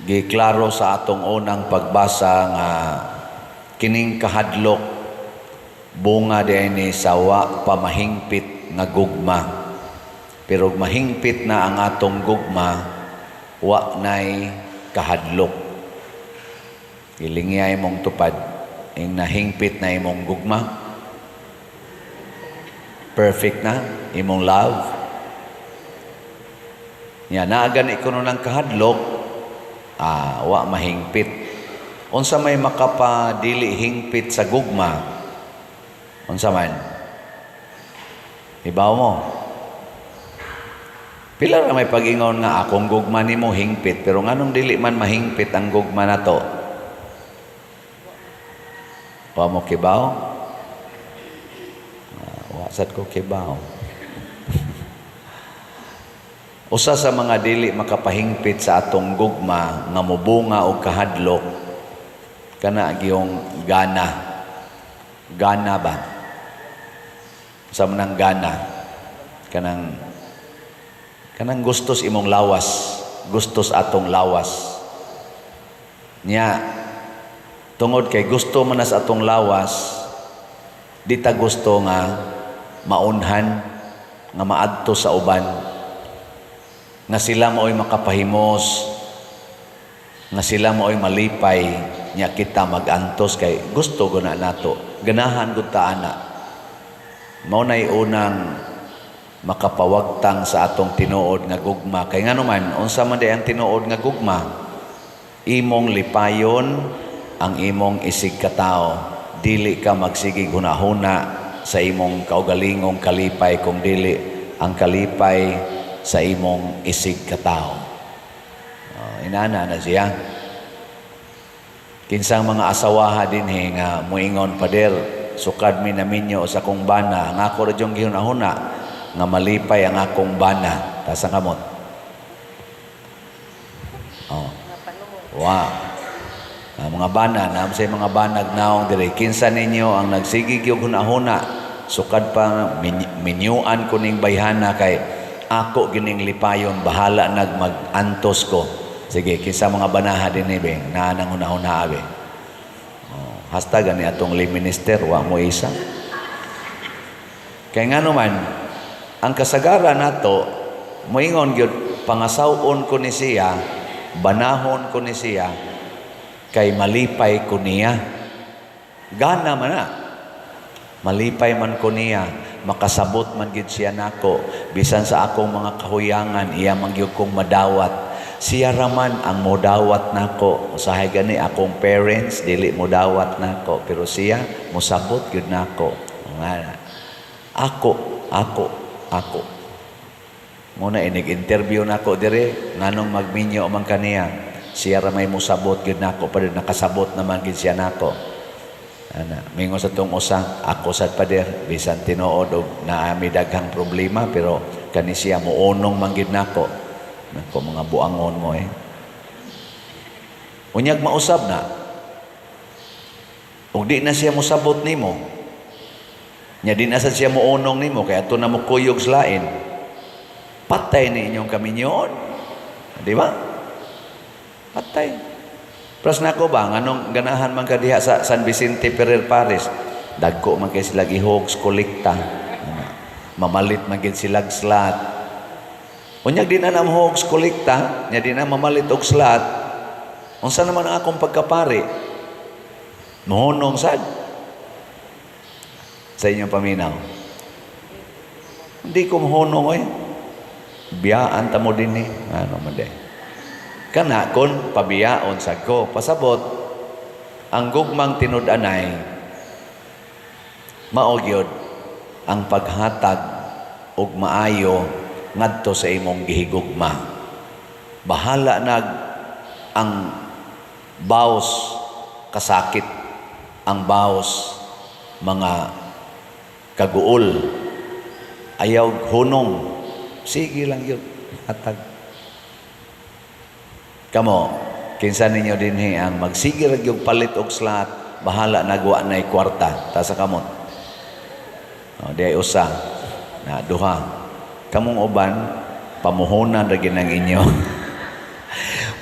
Giklaro sa atong unang pagbasa nga kining kahadlok bunga diay sa wa pa mahingpit nga gugma. Pero mahingpit na ang atong gugma, wa nay kahadlok. Gilingya imong tupad ing nahingpit na imong gugma. Perfect na imong love. Nya naa gani kuno ng kahadlok, wa mahingpit. Unsa may makapadili hingpit sa gugma? Unsa man? Ibaw mo. Pila ra may pag-ingon nga akong gugma nimo hingpit, pero nganong dili man mahingpit ang gugma nato? Wa mo kibaw? Wa sad ko kibaw. Usa sa mga dili makapahingpit sa atong gugma nga mobunga og kahadlok, kana gyung gana. Gana ba? Sa manang gana, kanang gustos imong lawas, gustos atong lawas. Nya tungod kay gusto man na sa atong lawas, di ta gusto nga maunhan, nga maadto sa uban, nga sila mao'y makapahimos, nga sila mao'y malipay, nya kita magantos kay gusto guna nato, ganahan gud ta ana. Mao nay unang makapawagtang sa atong tinuod nga gugma. Kay ngano man, unsa man di ang tinuod nga gugma? Imong lipayon ang imong isig katao. Dili ka magsigig hunahuna sa imong kaugalingong kalipay, kung dili ang kalipay sa imong isig katao. Oh, inana na siya. Kinsang mga asawaha dinhi nga muingon, "Pader, sukad mi naminyo sa akong bana, ang ako ra gyung gihunahuna nga malipay ang akong bana"? Taas ang kamot. Oh. Wow. Ang mga bana, naa sa mga banag naong diri. Kinsa ninyo ang nagsigig yung hunahuna, "Sukad pa minyuan ko ning bayhana kay ako gining lipayon, bahala nag mag-antos ko"? Sige, kinsa mga banaha dinhi be, naa nang hunahuna be? Oh, hasta gani atong lay minister, wa mo isa. Kay ngano man, ang kasagaran nato moingon gyud, "Pangasaw-on ko ni siya, banahon ko ni siya kay malipay ko niya." Gana man na. Malipay man ko niya, makasabot man gid siya nako, bisan sa akong mga kahuyangan, iya man gyud kong madawat. Siya raman ang modawat nako. Usahay gani akong parents dili modawat nako, pero siya mosabot gyud nako. Nga ako, ako, ako. Muna inig interview nako dire, nganong magminyo man kaniya? Siya ra may mosabot gyud nako, pero nakasabot naman gyud siya nako. Ana, mingon sa tong usa, "Ako sad, pader, bisan tinuod og naami daghang problema, pero kani siya muunong man gyud nako." Nako, mga buangon mo eh. Unyag mausab na. Ug di na siya mosabot nimo. Nya di na sad siya muunong nimo kay ato na mo kuyog sa lain. Patay ni inyong kaminyoon. Di ba? Patay. Pras nako ba, nganong ganahan man ka diha sa San Vicente Ferrer Parish? Dagko man kay sila gihogs kolekta. Mamalit man gid sila slat. Unyag di na na hogs kolekta, nya di na mamalit og slat. Unsa naman ang akong pagkapari? Mohunong sad sa inyong paminaw. Hindi ko mohunong oy. Biyaan ta mo din eh. Ano man di. Kana kon pabiyaon sad ko. Pasabot, ang gugmang tinud-anay mao gyud ang paghatag og maayo ngadto sa imong gihigugma. Bahala nag ang baos kasakit, ang baos mga kaguol, ayaw hunong, sige lang yun, hatag. Kamo, kinsa ninyo dinhi ang magsige ra gyud palit og slat, bahala nagwa nay kwarta? Taas sa kamot. Oh, di ay usa, na duha. Kamong uban, pamuhunan ra gyud ang inyo.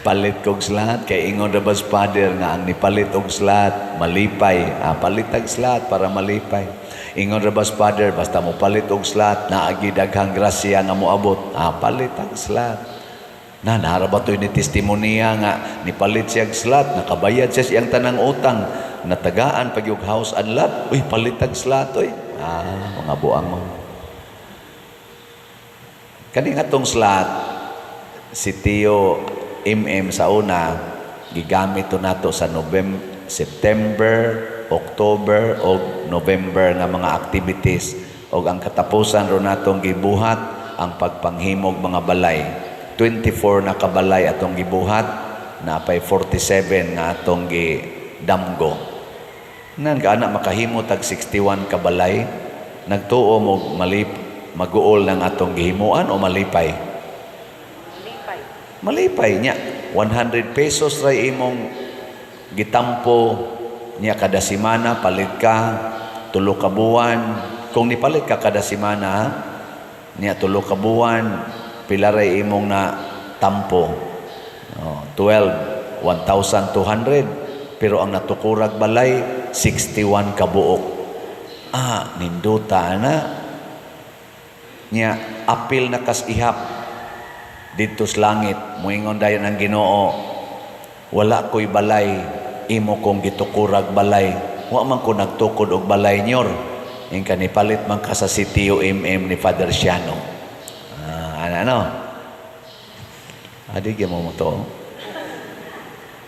Palit kog slot kay ingon ra bas Father nga ang nipalit og slot malipay. Ah, palit og slot para malipay. Ingon ra bas Father, basta mo palit og slot, naagi daghang grasya nga moabot. Ah, palit og slot. Na nara ba to'y ni testimonya nga nipalit siya og slot, nakabayad siya siyang tanang utang, natagaan pag yung house and lot. Uy, palit og slot oy. Ah, mga buang mo. Kani nga tong slot, si Tio MM sa una, gigamit to nato sa November, September, October o November nga mga activities, og ang katapusan ro natong gibuhat ang pagpanghimog mga balay. 24 na kabalay atong gibuhat, napay 47 nga atong gidamgo. Nan ka ana makahimo tag 61 ka balay, nagtuo mo malip maguol ng atong gihimuan o malipay? Lipay. Malipay niya. 100 pesos ray imong gitampo niya kada semana, palit ka 3 ka buwan. Kung nipalit ka kada semana niya 3 ka buwan, pila ray imong na tampo? Oh, 12, 1,200, pero ang natukurag balay 61 ka buok. Ah, ninduta na niya, apil na kas ihap didto sa langit. Moingon dayon ang Ginoo, "Wala ko'y balay, imo kong gitukurag balay. Wa man ko nagtukod og balay nyor." Ing kanipalit man ka sa sitio MM ni Father Siano. Ah, ano ano adi gyud mo mo to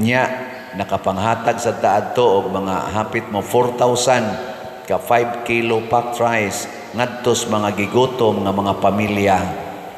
nya, nakapanghatag sa taadto og mga hapit mo 4,000 ka 5 kilo packed rice ngadto sa mga gigutom nga mga pamilya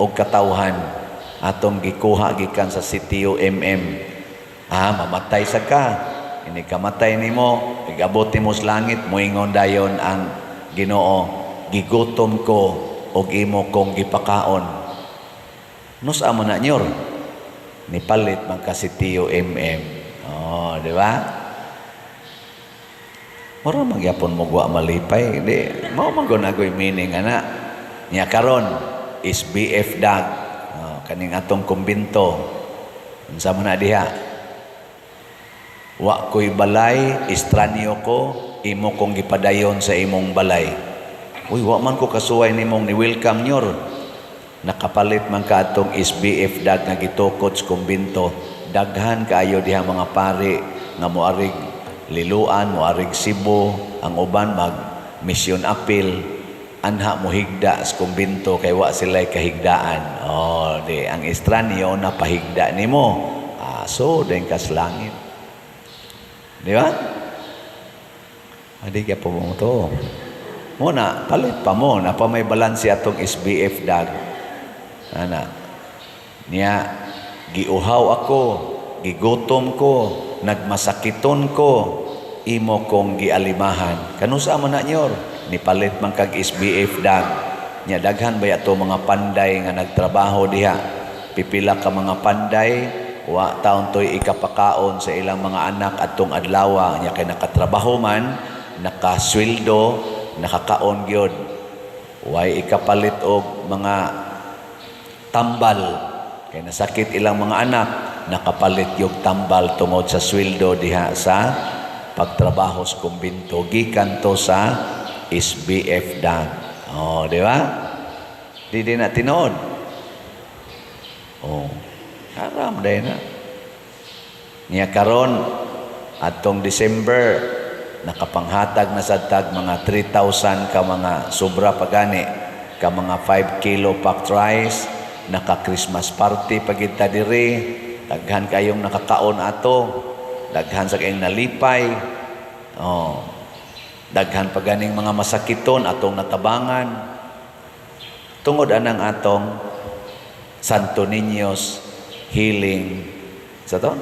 og katawhan, atong gikuha gikan sa sitio MM. Ah, mamatay sa ka. Ini kamatay nimo, igabot nimo sa langit, moingon dayon ang Ginoo, "Gigutom ko og imo kong gipakaon." Nusa mo na nyor? Nipalit man ka sitio MM. Oh, di ba? Mura magyapon mo wa malipay. Di, mao man gud agoy meaning ana. Nya karon is BF dag. Oh, kaning atong kumbinto. Unsa man na diha? Wa ko'y balay, estranyo ko, imo kong gipadayon sa imong balay. Uy, wa man ko kasuway nimong ni welcome nyor. Nakapalit man ka atong SBF dag nga gitukod sa kumbinto. Daghan kaayo diha mga pari nga moarig Liloan, moarig Cebu, ang uban mag mission appeal, anha mohigda sa kumbinto kay wa sila'y kahigdaan. Oh, di ang estranyo na pahigda nimo. Ah, so den kas langit. Di ba? Adi kaya po mo to. Muna, palit pa mo. Na pa may balanse atong SBF dag. Ana. Niya, giuhaw ako, gigutom ko, nagmasakiton ko, imo kong gialimahan. Kanusa man na nyor? Nipalit man kag SBF dag. Nya daghan ba ato mga panday nga nagtrabaho diha? Pipila ka mga panday, wa taon to'y ikapakaon sa ilang mga anak atong adlaw nya, kay nakatrabaho man, nakasweldo, nakakaon gyud. Way ikapalit og mga tambal kay nasakit ilang mga anak, nakapalit yung tambal tungod sa sweldo diha sa pagtrabaho sa kumbinto gikan to sa SBF dag. Oh, di ba? Di di na tinuod. Oh, haram day na. Niya karon atong December, nakapanghatag na sad tag mga 3,000 ka mga sobra pa gani ka mga 5 kilo packed rice, naka Christmas party pagid ta diri, daghan kayong nakakaon ato, daghan sa kayong nalipay. Oh, daghan pa ganing mga masakiton atong natabangan tungod anang atong Santo Niños Healing sa to,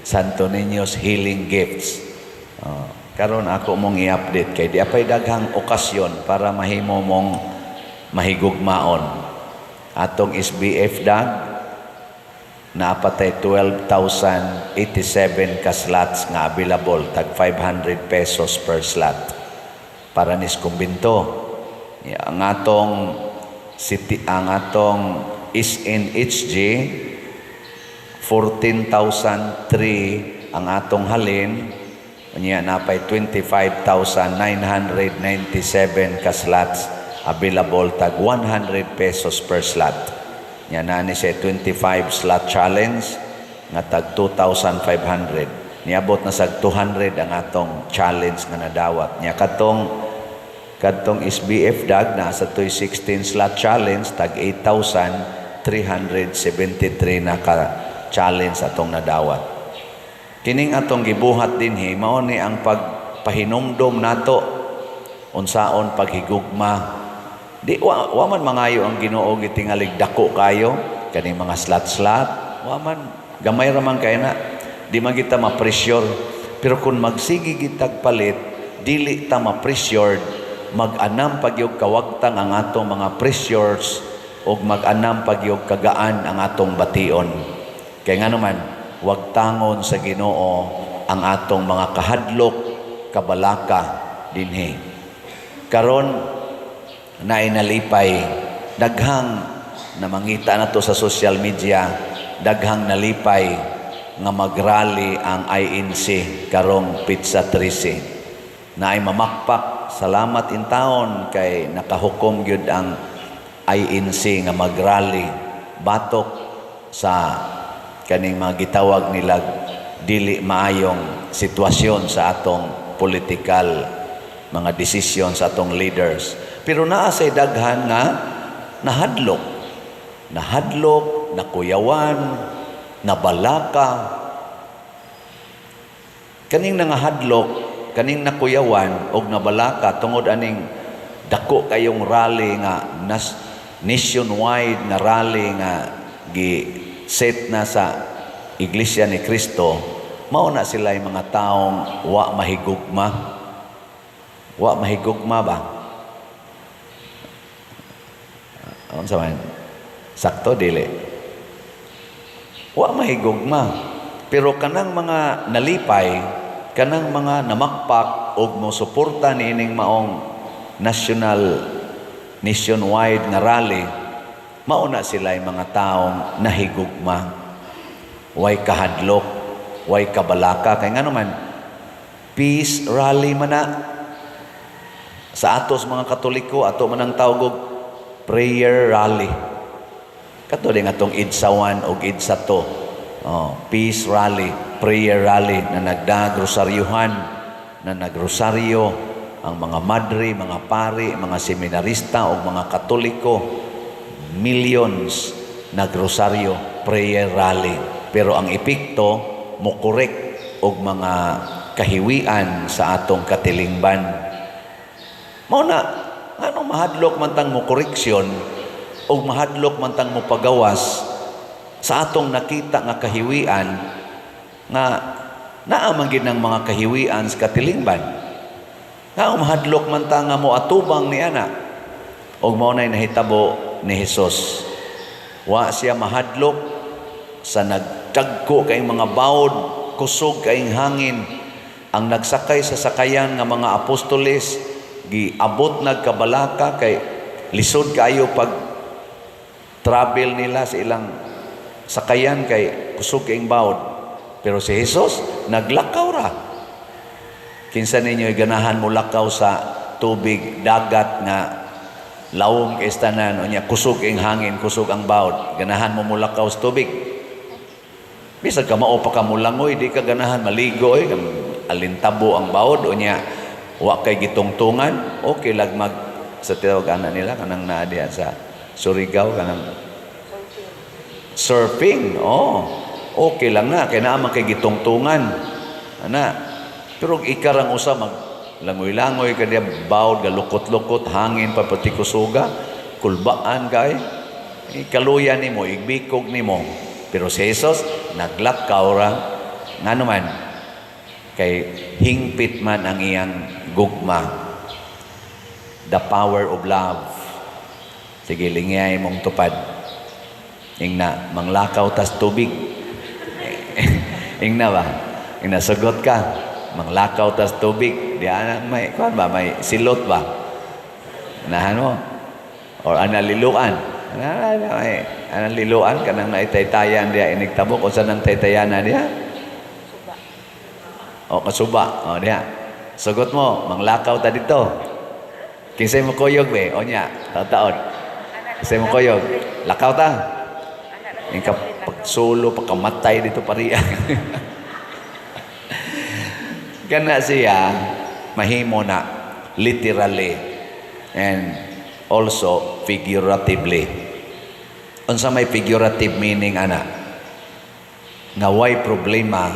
Santo Niños Healing Gifts. Oh, karon ako mong i-update kay di apay daghang okasyon para mahimo mong mahigugmaon. Atong SBF dag, naapatay 12,087 ka slots nga available, tag 500 pesos per slot para nis kumbinto. Ya, ang atong city, ang atong SNHG, 14,003 ang atong halin. Unya napay 25,997 ka slots available, tag 100 pesos per slot. Nya naa ni siya 25 slot challenge nga tag 2,500. Niabot na sa 200 ang atong challenge nga nadawat. Nya kadtong SBF dag na sa toy 16 slot challenge, tag 8,373 na ka challenge atong nadawat. Kining atong gibuhat dinhi, mao ni ang pagpahinumdom nato unsaon paghigugma. Di wa man mangayo ang Ginoo gitingalig dako kayo kaning mga slot-slot, wa man, gamay ra man kay na, di man kita ma-pressure. Pero kung magsige gitag palit, dili ta ma-pressured, mag-anam pagyog kawagtang ang atong mga pressures ug mag-anam pagyog kagaan ang atong bation. Kay ngano man, wagtangon sa Ginoo ang atong mga kahadlok, kabalaka dinhi. Karon naay nalipay, daghang namangita na to sa social media, daghang nalipay nga magrally ang INC karong petsa 13. Naay mamakpak, salamat intawon kay nakahukom gyud ang INC nga magrally batok sa kaning mga gitawag nila dili maayong sitwasyon sa atong political mga desisyon sa atong leaders. Pero naa say daghan nga nahadlok. Nahadlok, nakuyawan, nabalaka. Kaning nangahadlok, kaning nakuyawan og nabalaka tungod aning dako kayong rally nga nationwide nga rally nga gi set na sa Iglesia ni Cristo, mao na sila yung mga taong wa mahigugma. Wa mahigugma ba? Unsa man? Sakto dili? Wa mahigugma. Pero kanang mga nalipay, kanang mga namakpak og mosuporta niining maong nationwide nga rally, mao na sila yung mga taong nahigugma. Way kahadlok, way kabalaka. Kay ngano man, peace rally man na. Sa atos mga Katoliko, ato man ang tawag og prayer rally. Kato din atong EDSA 1 o EDSA 2. Oh, peace rally, prayer rally na nagdagrosaryuhan, na nagrosaryo ang mga madre, mga pari, mga seminarista o mga Katoliko, millions nagrosaryo, prayer rally. Pero ang epekto, mokorek og mga kahiwian sa atong katilingban. Mao na, anong mahadlok man tang mo koreksyon o mahadlok man tang mo pagawas sa atong nakita nga kahiwian nga naa man gid ng mga kahiwian sa katilingban. Nga mahadlok man ta nga mo atubang ni ana. Og mao nay nahitabo ni Hesus. Wa siya mahadlok sa nagtagko kay mga bawod, kusog kay hangin. Ang nagsakay sa sakayan nga mga apostoles giabot nagkabalaka kay lisod kaayo pag travel nila sa ilang sakayan kay kusog kaayong bawod. Pero si Jesus naglakaw ra. Kinsa ninyo ganahan mo lakaw sa tubig dagat nga lawom kay tanan, unya kusog ang hangin, kusog ang bawod? Ganahan mo mulakaw sa tubig? Bisag ka mao pa ka mulangoy, di ka ganahan maligo oy, alintabo ang bawod, unya wa kay gitungtungan. Okay lag mag sa tawag ana nila kanang naa diha sa Surigao, kanang surfing. Oh, okay lang na kay naa man kay gitungtungan ana. Pero ikarang usa mag langoy-langoy ka diya, bawod galukot-lukot, hangin pa, pati kusuga, kulbaan kay ikaluya nimo, igbikog nimo. Pero si Jesus naglakaw ra. Ngano man? Kay hingpit man ang iyang gugma, the power of love. Sige, lingyay mong tupad. Ingna, manglakaw tas tubig. Ingna ba? Ingna, sugot ka. Manglakaw tas tubig. Di ana may kuan ba, may silot ba? Nahan mo? Or ana liluan? Ana, may Anong liloan kanang naitaytayan diya inig tabok, unsa nang taytayana diya? Suba. O kasuba. O diya. Sugot mo, manglakaw ta dito. Kinsay mo kuyog be? O nya, taon. Kinsay mo kuyog? Lakaw ta. Anak. Yung ka pagsulo, pagkamatay dito pariya. Kana siya, mahimo na literally and also figuratively. Unsa may figurative meaning ana? Nga way problema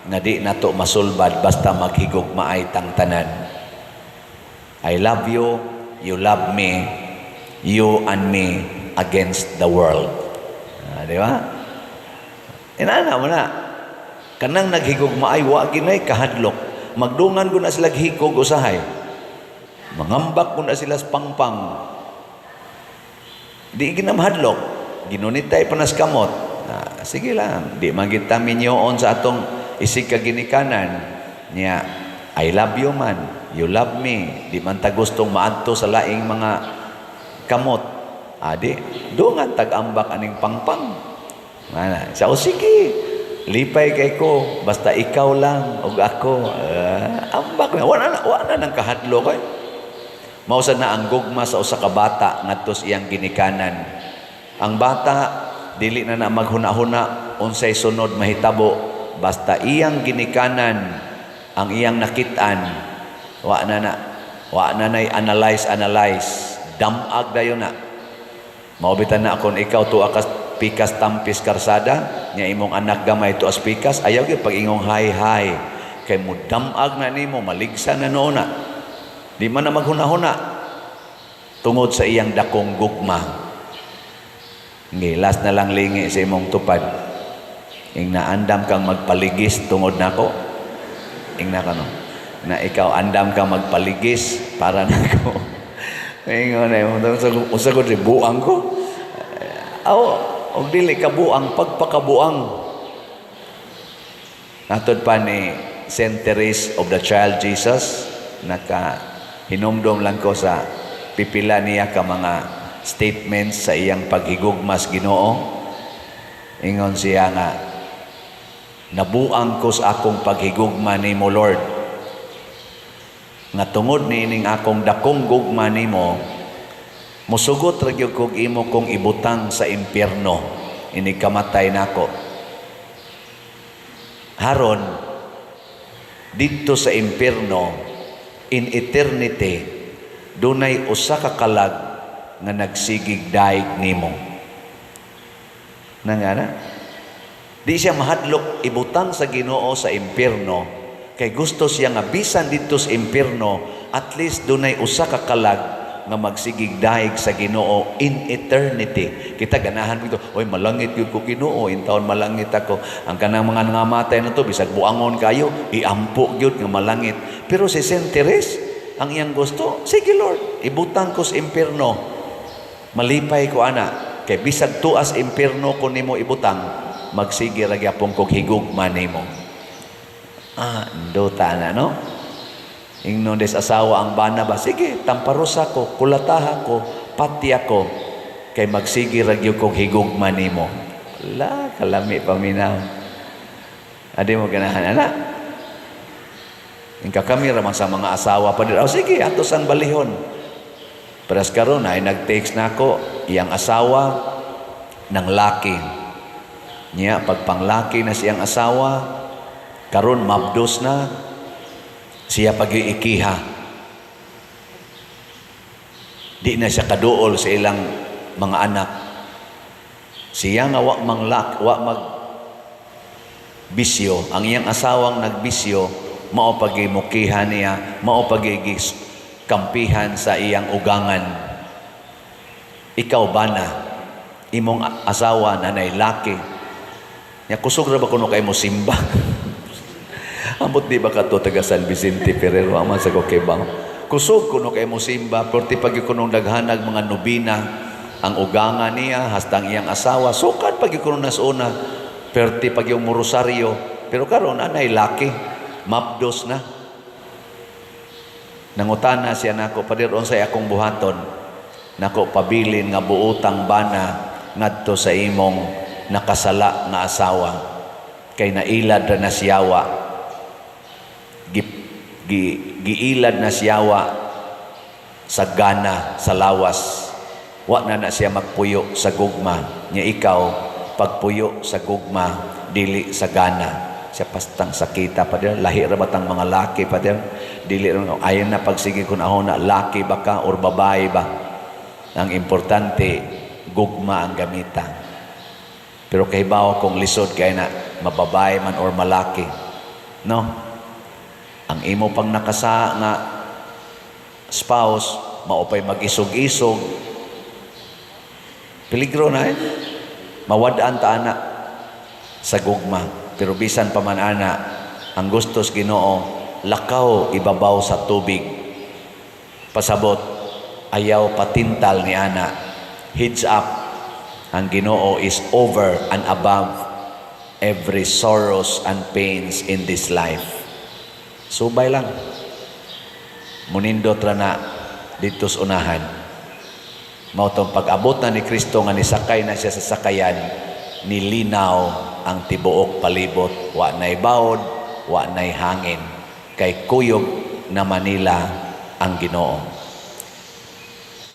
nga di nato masulbad basta maghigugmaay tang tanan. I love you, you love me, you and me against the world. Ah, di ba? Inana mo na. Kanang naghigugmaay wa ginay kahadlok. Magdungan ko na sila hikog usahay. Mangambak ko na sila sa pangpang. Di ginamhadlok. Ginunitay pa nas kamot. Ah, sige lang. Di man kita minyoon sa atong isig kaginikanan. Niya, I love you man. You love me. Di man ta gustong maadto sa laing mga kamot. Adi, dungan tag-ambak aning pangpang. Mana? Sa o sige, lipay kay ko, basta ikaw lang ug ako. Ambak na wala na nang kahadlok kay. Mao sad na ang gugma sa usa ka bata ngadto sa iyang ginikanan. Ang bata dili na na maghuna-huna unsay sunod mahitabo, basta iyang ginikanan ang iyang nakit-an, wa na nay analyze analyze, damag dayon na. Mao bitan na kon ikaw tuwa ka pikas tampis karsada nya imong anak gamay tuas pikas, ayaw gyud pag ingong "Hi, hi," kay mudamag na nimo, maligsa na noon na. Di man na maghuna-huna tungod sa iyang dakong gugma. Ngi, last na lang, lingi sa imong tupad. Ing naandam kang magpaligis tungod nako. Ing na kano. Na ikaw andam kang magpaligis para nako. Ingon na imong usa ko di buang ko. Aw, og dili ka buang, pagpakabuang. Natod pa ni Saint Therese of the Child Jesus, naka hinumdom lang ko sa pipila niya ka mga statements sa iyang paghigugmas Ginoo. Ingon siya nga, "Nabuang ko sa akong paghigugma nimo, Lord. Nga tungod niining akong dakong gugma nimo, musugot ra gyud kog imo kong ibutang sa impyerno inig kamatay nako. Haron didto sa impyerno, in eternity, dunay usa ka kalag nga nagsigig daig nimo." Nangana di siya mahadlok ibutang sa Ginoo sa impyerno kay gusto siya nga bisan didto sa impyerno, at least dunay usa ka kalag nga magsigig daig sa Ginoo in eternity. Kita ganahan dito, "Oy, malangit gyud ko, Ginoo, intawon malangit ako." Ang kanang mga nangamatay na to, bisag buangon kayo, iampo gyud nga malangit. Pero si Saint Therese, ang iyang gusto, "Sige Lord, ibutang ko sa impyerno. Malipay ko ana, kay bisag tuas impyerno ko nimo ibutang, magsige ra gyapon kog higugma nimo." Ah, ndota na, no? Ingnon des asawa ang bana ba, "Sige, tamparosa ko, kulataha ko, pati ako, kay magsige ra gyud kog higugma nimo." La, kalami paminaw. Adi mo ganahan, ana? Ingka kami raman sa mga asawa pa din. "Oh, sige, ato sang balihon." Paras karon ay nag-text na ako, iyang asawa ng laki. Niya, pagpanglaki na siyang asawa, karon mabdos na, siya pag-iikiha. Di na siya kaduol sa ilang mga anak. Siya nga wa manglak, wa mag bisyo, ang iyang asawang nagbisyo, mao pagimukihan niya, mao pagigis kampihan sa iyang ugangan. Ikaw ba na imong asawa na nay laki? Nya kusog ra ba kuno kay mo simba? Ambot di ba kato taga San Vicente Ferrer aman sa Kokebang. Kusog kuno kay mo simba, perti pag kunong daghanag mga nobina ang ugangan niya hastang iyang asawa sukad pag kuno nas una, perti pag yung rosaryo, pero karon anay laki, mapdos na. Nangutana siya nako, "Pader, unsay akong buhaton?" Nako, pabilin nga buotang bana. ngadto sa imong nakasala nga asawa kay nailad ra na siyawa, giilad na siyawa sa gana sa lawas. Wa na na siya magpuyo sa gugma nya. Ikaw pagpuyo sa gugma, dili sa gana siya. Pastang sakita pa din, lahi ra batang mga laki pa din, dili ra ayon na pagsige kun ahon na laki ba ka or babae ba. Ang importante, gugma ang gamita. Pero kahibaw kung lisod kay na mababae man or malaki, no, ang imo pang nakasa nga spouse maupay mag-isog-isog, peligro na eh. Mawad-an ta ana sa gugma. Pero bisan pa man ana, ang gustos Ginoo, lakaw ibabaw sa tubig. Pasabot, ayaw patintal ni ana. Heads up, ang Ginoo is over and above every sorrows and pains in this life. Subay lang. Munindot ra na dito sa unahan. Mao tong pag-abot na ni Kristo nga nisakay na siya sa sakayan, nilinaw ang tibuok palibot. Wa na'y bawod, wa na'y hangin. Kay kuyog na Manila ang Ginoo.